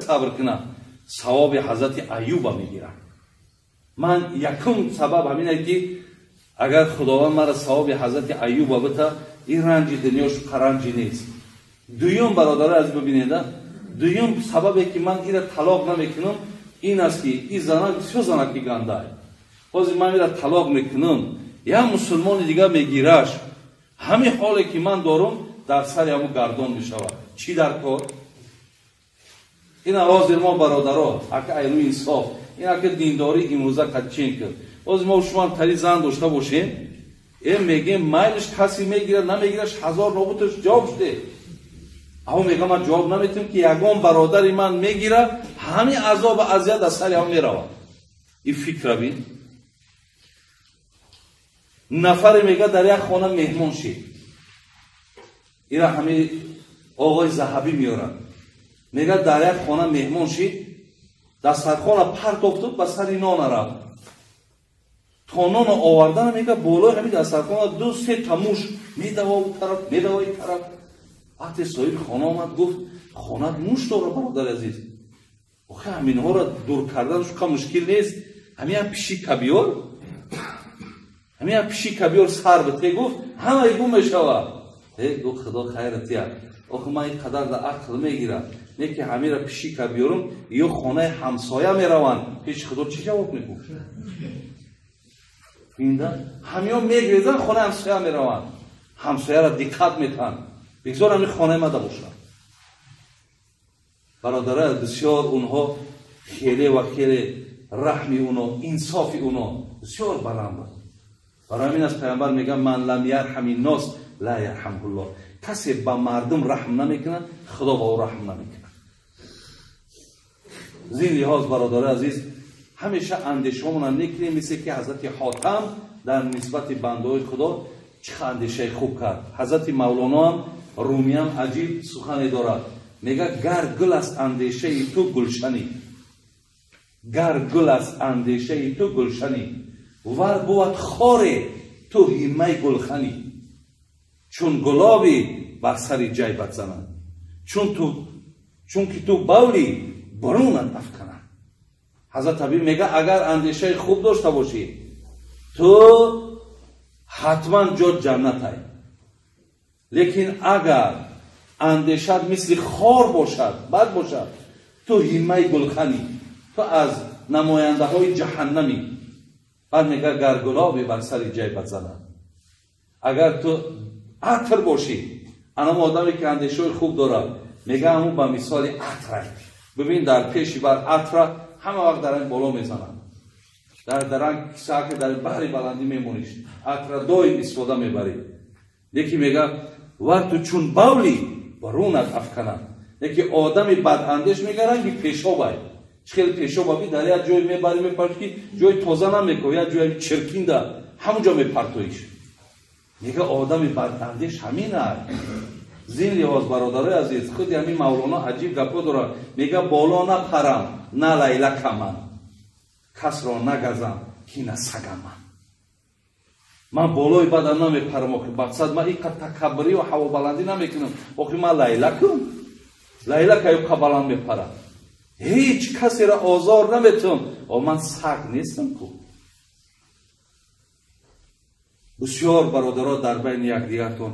Сабр кунад, савоби ҳазрати Аюба мегирад. Ман якум сабаб ҳамин ки агар Худованд мара савоби ҳазрати Аюба бита, ин ранҷи дунёш ранҷи нест. Дуюм, бародари аз бибинеда, дуюм сабабе ки ман ира талоқ намекунам ин аст ки ин занак бисёр занаки гандай. Ҳозир ман ира талоқ мекунам, як мусулмони дигар мегираш, ҳамин ҳоле ки ман дорам дар сари ҳамун гардон мешавад. Чӣ дар кор? Ина ҳозир мо бародаро, ака айрӯи инсоф, ин ака диндорӣ имрӯза кадчен кард. Ҳозир мо шумо тари зан дошта бошем, мегем майлиш касе мегирад, намегираш, ҳазор нобуташ ҷавоб шуде. Аҳо мегам ман ҷавоб наметам ки ягон бародари ман мегирад, ҳамин азобу азият аз сари ҳам меравад. Ин фикра бин. Нафаре мегӯяд дар як хона меҳмон шид. Ира ҳамин оғои Заҳабӣ меорад. Мегӯяд дар як хона меҳмон шид, дастархона партофту ба сари нона рафт. То ноно овардана мегӯяд болои ҳамин дастархона 2-3 та муш медава у тараф, медава ин тараф. Вақте соҳиби хона омад, гуфт хонат муш дорад, бародари азиз. Охе ҳаминҳоро дур кардан шуқа мушкил нест. Ҳамин як пишика биёр, ҳамин як пишика биёр сар бите, гуфт ҳамаи гум мешавад. Гуфт худо хайрат я. Охе ман ин қадар дар ақл мегирам, не ки ҳамира пишика биёрам, ё хонаи ҳамсоя мераванд. Пеши худо чӣ ҷавоб мегуфт? Инда ҳамиё мегрезанд, хонаи ҳамсоя мераванд, ҳамсояро диққат метаҳанд, бигзор ҳамин хонаи мада бошад. Бародара, бисёр онҳо хеле ва хеле раҳми уно, инсофи уно бисёр баланд буд. Барои ҳамин аст пайғамбар мегӯяд ман лам ярҳами нос ла ярҳамҳуллоҳ. Касе ба мардум раҳм намекунад, Худо ба ӯ раҳм намекунад. Зин лиҳоз бародари азиз, ҳамеша андешаҳомона некунем, мисли ки ҳазрати Ҳотам дар нисбати бандаҳои Худо чӣ андешаи хуб кард. Ҳазрати Мавлоно ҳам Румиям аҷиб сухане дорад. Мегӯяд гар гул аст андешаи ту гулшанӣ, гар гул аст андешаи ту гулшанӣ, вар бувад хоре ту ҳиммаи гулханӣ, чун гулоби бар сари ҷайбат зананд, чунки ту бавли бурунат афкананд. Ҳазрат Ҳабиб мегӯяд агар андешаи хуб дошта бошӣ, ту ҳатман ҷо ҷаннатай. Лекин агар андешат мисли хор бошад, бад бошад, ту ҳиммаи гулханӣ, ту аз намояндаҳои ҷаҳаннамӣ. Баъд мегӯяд гар гулобе бар сари ҷайбат занад. Агар ту атр бошӣ, анам одаме ки андешаҳои хуб дорад, мегӯяд ҳамун ба мисоли атрай. Бибин дар пеши бар атра ҳама вақт дар ин боло мезанад. Дар даранг кисаке дар баҳри баландӣ мемониш, атра доим истифода мебарӣ. Лекин мегӯяд вар ту чун бавли барунат афканад. Лекин одами бадандеш мегӯяд ранги пешобай. Чӣ хеле пешоба би дар як ҷой мебарӣ, мепартоӣ ки ҷои тоза намекунӣ, як ҷои чиркинда ҳамон ҷо мепартоиш. Мегӯяд одами бадандеш ҳамин аст. Зин лиҳоз бародарои азиз, худи ҳамин Мавлоно аҷиб гапҳо дорад. Мегӯяд боло напарам, на лайлакаман, касро нагазам, ки на сагаман. Ман болои бадам намепарам, охи мақсад ман ин қад такаббурӣ ва ҳавобаландӣ намекунам. Охи ман лайлакам, лайлак аю қа баланд мепарам, ҳеҷ касеро озор наметавам. О ман саг нестам ку. Бисёр бародаро дар байни якдигартон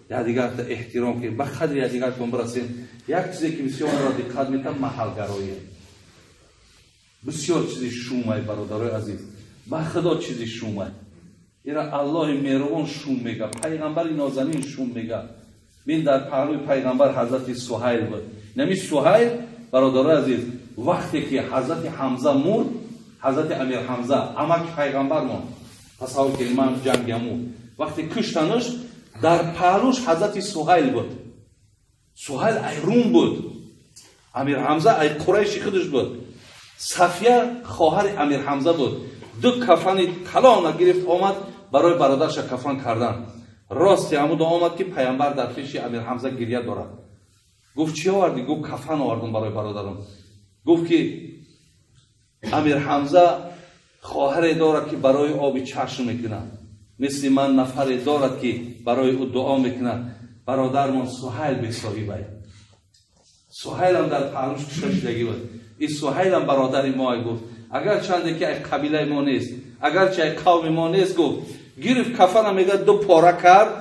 якдигарта эҳтиром кунем, ба қадри якдигартон бирасем. Як чизе ки бисёр моро диққат метам маҳалгароӣ. Бисёр чизи шумай бародарои азиз, ба Худо чизи шумай. Ира Аллоҳи меҳрубон шум мега, пайғамбари нозанин шум мега. Бин дар паҳлӯи пайғамбар ҳазрати Суҳайл буд. Нами Суҳайл бародарои азиз, вақте ки ҳазрати Ҳамза мурд, ҳазрати Амир Ҳамза амаки пайғамбар монд. Тасаввур кунед ман ҷангяму. Вақте куштанаш дар паҳлӯш ҳазрати Суҳайл буд. Суҳайл ай Рум буд, Амир Ҳамза ай Қурайши худаш буд. Сафия хоҳари Амир Ҳамза буд. Ду кафани калона гирифт омад барои бародарша кафан кардан. Рости ҳамудо омад ки пайғамбар дар пеши Амир Ҳамза гиря дорад. Гуфт чӣ овардӣ? Гуфт кафан овардам барои бародарам. Гуфт ки Амир Ҳамза хоҳаре дорад ки барои оби чашм мекунад, мисли ман нафаре дорад ки барои ӯ дуо мекунад. Бародармон Суҳайл бесоҳибай. Суҳайлам дар паҳлӯш кушта шудагӣ буд. Ин Суҳайлам бародари мо гуфт, агарчанде ки ай қабилаи мо нест, агарчи ай қавми мо нест, гуфт гирифт кафана, мега ду пора кард.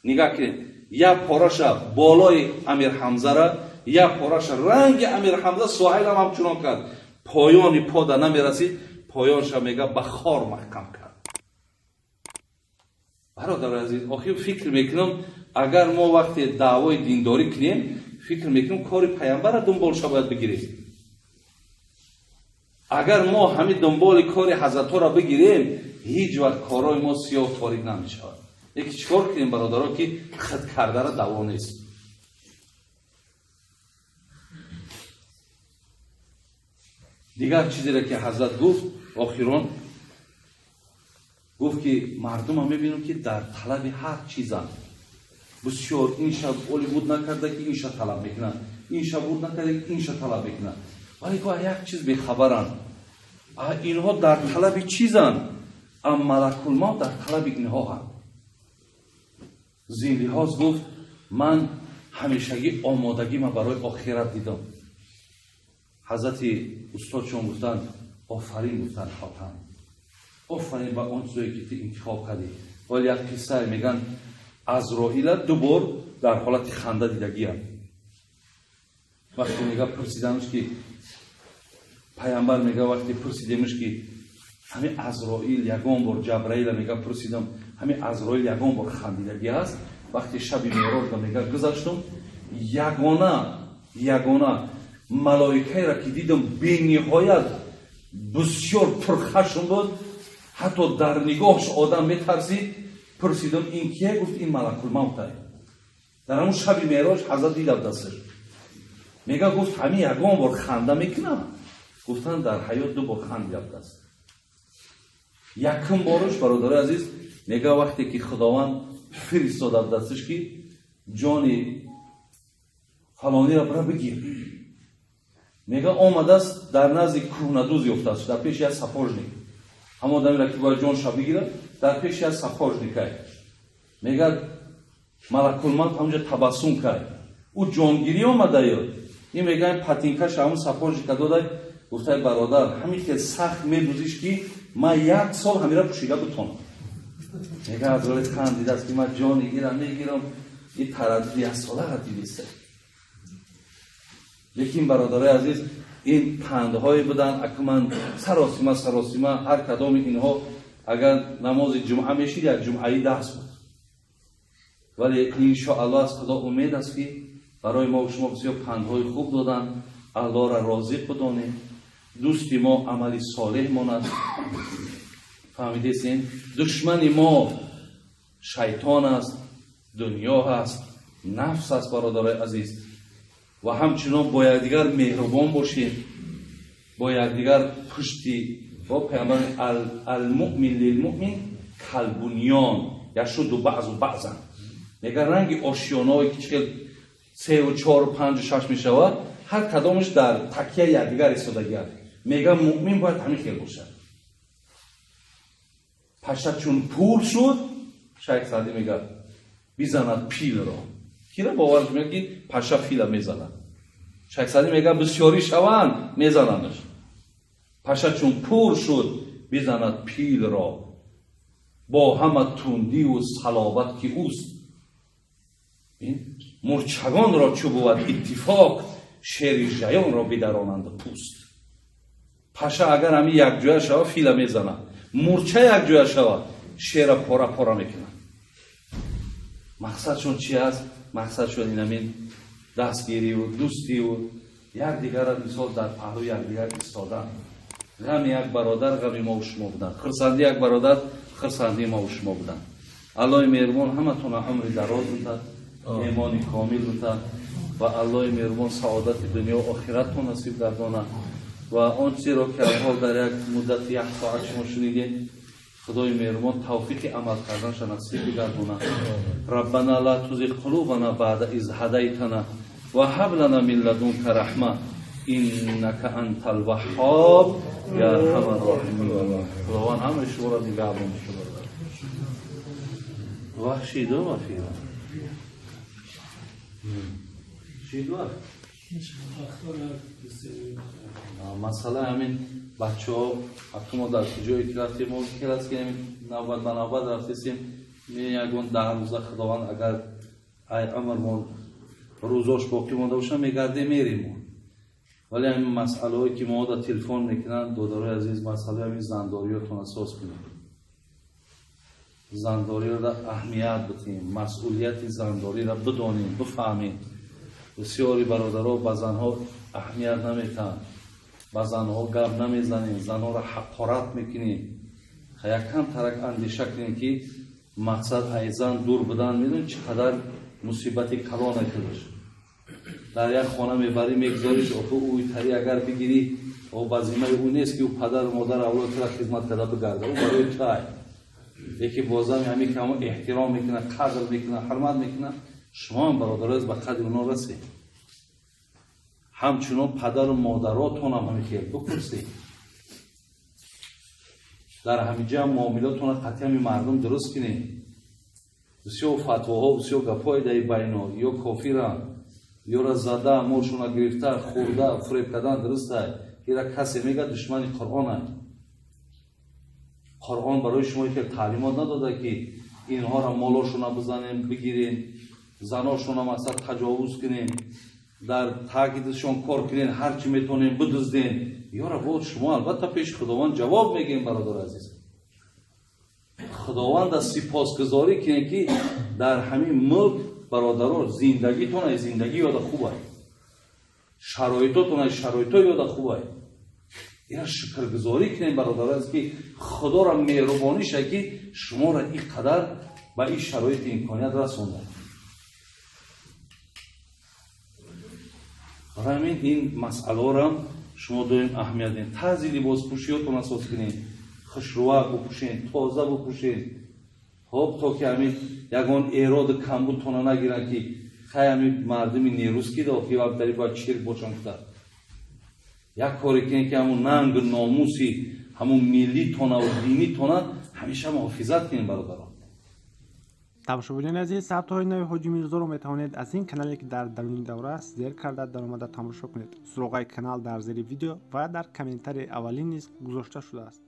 Нигоҳ кунед, як пораша болои Амир Ҳамзара, як пораша ранги Амир Ҳамза. Суҳайлам ҳамчунон кард, поёни пода намерасид, поёнша мега ба хор маҳкам кард. Бародари азиз, охир фикр мекунам, агар мо вақте даъвои диндорӣ кунем, фикр мекунам кори паямбарро дунболша бояд бигирем. Агар мо ҳамин дунболи кори ҳазратҳоро бигирем, ҳеҷ вақт корҳои мо сиёҳ торик намешавад. Яки чӣ кор кунем, бародаро, ки хид кардара даво нест. Дигар чизеро ки ҳазрат гуфт, охирон гуфт, ки мардумам мебинам, ки дар талаби ҳар чизанд. Бисёр ин шаб оли буд накарда, ки инша талаб мекунанд, ин шаб буд накарда, ки инша талаб мекунанд, вале гӯ як чиз бехабаранд. Инҳо дар талаби чизанд, ам малакулмавт дар талаби инҳо ҳанд. Зин лиҳоз гуфт, ман ҳамешагӣ омодагима барои охират дидам. Ҳазрати устодшон гуфтанд, офарин, гуфтанд, Хотам, офарин ба он чизое ки ту интихоб кардӣ. Вале як қиссае мегӯянд, Азроила ду бор дар ҳолати ханда дидагиям. Вақте мега пурсидамш ки паямбар мега, вақте пурсидемш ки ҳамин Азроил ягон бор, Ҷабраила мега пурсидам, ҳамин Азроил ягон бор хандидагӣ аст? Вақте шаби меъроҷ мега гузаштум, ягона малоикаеро ки дидам, бениҳоят бисёр пурхашм буд, ҳатто дар нигоҳш одам метарсид. Пурсидам, ин кие? Гуфт, ин малакулмавтай. Дар ҳамун шаби меъроҷ ҳазрат дидам дасташ. Мега гуфт, ҳамин ягон бор ханда мекунам? Гуфтанд, дар ҳаёт ду бор хандидам даст. Якум борш, бародарои азиз, мега вақте ки Худованд фиристодад дасташ, ки ҷони фалониро бира бигир. Мега омадааст, дар назди кӯҳнадӯз ёфтааст, дар пеши як сапожник. Ҳамон одамеро ки бояд ҷонша бигирад, дар пеши як сапожникай. Мега малакулмавт ҳамонҷо табассум кард. Ӯ ҷонгирӣ омадаё. Ин мега патинкаша ҳамон сапожника додай, гуфтай, бародар, ҳамин хел сахт медузиш, ки ман як сол ҳамира пӯшида бутонам. Мега Азроил хандидааст, ки ман ҷони ира мегирам, ин тараддуди яксоларо дидиста. Лекин бародарои азиз, ин пандҳое буданд. Аку ман саросима саросима ҳар кадоми инҳо агар намози ҷумъа мешид, як ҷумъаи дарс буд. Вале иншоаллоҳ аз Худо умед аст, ки барои мо шумо бисёр пандҳои хуб доданд. Аллоҳро розиқ бидонем, дӯсти мо амали солеҳ монад. Фаҳмидесен? Душмани мо шайтон аст, дунё аст, нафс аст, бародарои азиз. Ва ҳамчунон бо якдигар меҳрубон бошем, бо якдигар пушти бо паямбар алмуъмин лилмуъмин калбунён яшудду баъзу баъзан. Мега ранги ошёнаое ки чӣ хел сеу чору панҷу шаш мешавад, ҳар кадомаш дар такияи якдигар истодагианд. Мега муъмин бояд ҳамин хел бошад. Паша чун пур шуд, Шайх Саъдӣ мега, бизанад пилро. Кира боварш меяд, ки паша фила мезанад? Шайх Саъдӣ мега, бисёрӣ шаванд, мезанандаш. Паша чун пур шуд, бизанад пилро, бо ҳама тундиву салобат ки ӯст. Мурчагонро чӯ бувад иттифоқ, шери жаёнро бидаронанд пӯст. Паша агар ҳамин якҷоя шава, фила мезанад. Мурча якҷоя шава, шера пора пора мекунад. Мақсадшон чи аст? Мақсадшон ин ҳамин дастгириву дӯстиву якдигарро мисол дар паҳлӯи якдигар истодан. Ғами як бародар ғами мову шумо будан, хурсандии як бародар хурсандии мову шумо будан. Аллоҳи меҳрубон ҳаматона умри дароз бутад, имони комил бутад ва Аллоҳи меҳрубон саодати дунё охиратон насиб гардонад. Ва он чизеро ки алҳол дар як муддати як соат шумо шунидед, Худои меҳрубон тавфиқи амал карданша насиб бигардонад. Раббана ла тузиғ қулубана баъда из ҳадайтана ва ҳаб лана мин ладунка раҳма иннака антал ваҳҳоб я арҳамар роҳимин. Худованд ҳамаи шуморо нигаҳбон. Вахшиду вафиро. Чӣ вақт? Масъала ҳамин бачаҳо вақте мо дар ҷое ки рафтем, мо ки ки ҳамин навбат ба навбат рафтесем, ягон 10 рӯза Худованд агар ай умрмон рӯзош боқӣ монда боша, мегардем, мерем. Вале ҳамин масъалаҳое ки мо дар телефон мекунанд, додарои азиз, масъалаи ҳамин зандориётон асос кунем. Зандориро аҳамият бидиҳем, масъулияти зандориро бидонем, бифаҳмем. Бисёри бародаро ба занҳо аҳамият наметаҳанд, ба занҳо гап намезанем, занҳоро ҳақорат мекунем. Якам тарак андеша кунем, ки мақсад ай зан дур будан медонем чӣ қадар мусибати калона кудаш. Дар як хона мебарӣ, мегузориш, охи ӯи тари агар бигирӣ, ба зиммаи ӯ нест, ки ӯ падару модар авлоди тура хизмат карда бигарда, ӯ барои туай. Яке бозам ҳамин ки ҳамо эҳтиром мекунад, қадр мекунад, ҳурмат мекунад, шумо ҳам бародароз ба қадри оно расед. Ҳамчунон падару модаротонам ҳамин хел бипурсед. Дар ҳаминҷа муомилотонро қатъи ҳамин мардум дуруст кунед. Бисёр фатвоҳо, бисёр гапҳое дар ин байно, ё кофиранд, ёра зада, молшона гирифта, хӯрда, фуреб кардан дуруст ай. Ира касе мегӯяд, душмани Қуръон ай. Қуръон барои шумо хел таълимот надода, ки инҳоро молошона бизанем, бигирем, заношона масалан таҷовуз кунем, дар таъкидашон кор кунем, ҳар чӣ метавонем бидуздем. Ёра боз шумо албатта пеши Худованд ҷавоб мегӯем, бародари азиз. Худованда сипосгузорӣ кунем, ки дар ҳамин мулк, бародаро, зиндагитон ай зиндагӣ ёда хуб ай, шароитотон ай шароито ёда хуб ай. Ира шукргузорӣ кунем, бародаро азиз, ки Худоро меҳрубониша, ки шуморо ин қадар ба ин шароити имконият расонда. Барои ҳамин ин масъалаҳоро шумо доим аҳамият диҳед. Тарзи либоспӯшиётон асос кунед, хушрӯвак бупӯшед, тоза бупӯшед, хоб, то ки ҳамин ягон эроду камбудтона нагиранд, ки хай ҳамин мардуми нерӯз ки охи вақтари бояд чирк бошанд кута. Як коре кунед, ки ҳамун нангу номуси ҳамун миллитонаву динитона ҳамеша муҳофизат кунед, бародарон. Тамошобинони азиз, сабтҳои нави Ҳоҷи Мирзоро метавонед аз ин канале, ки дар даруни давра аст, зер карда даромада тамошо кунед. Суроғаи канал дар зери видео ва дар комментарии аввалин низ гузошта шудааст.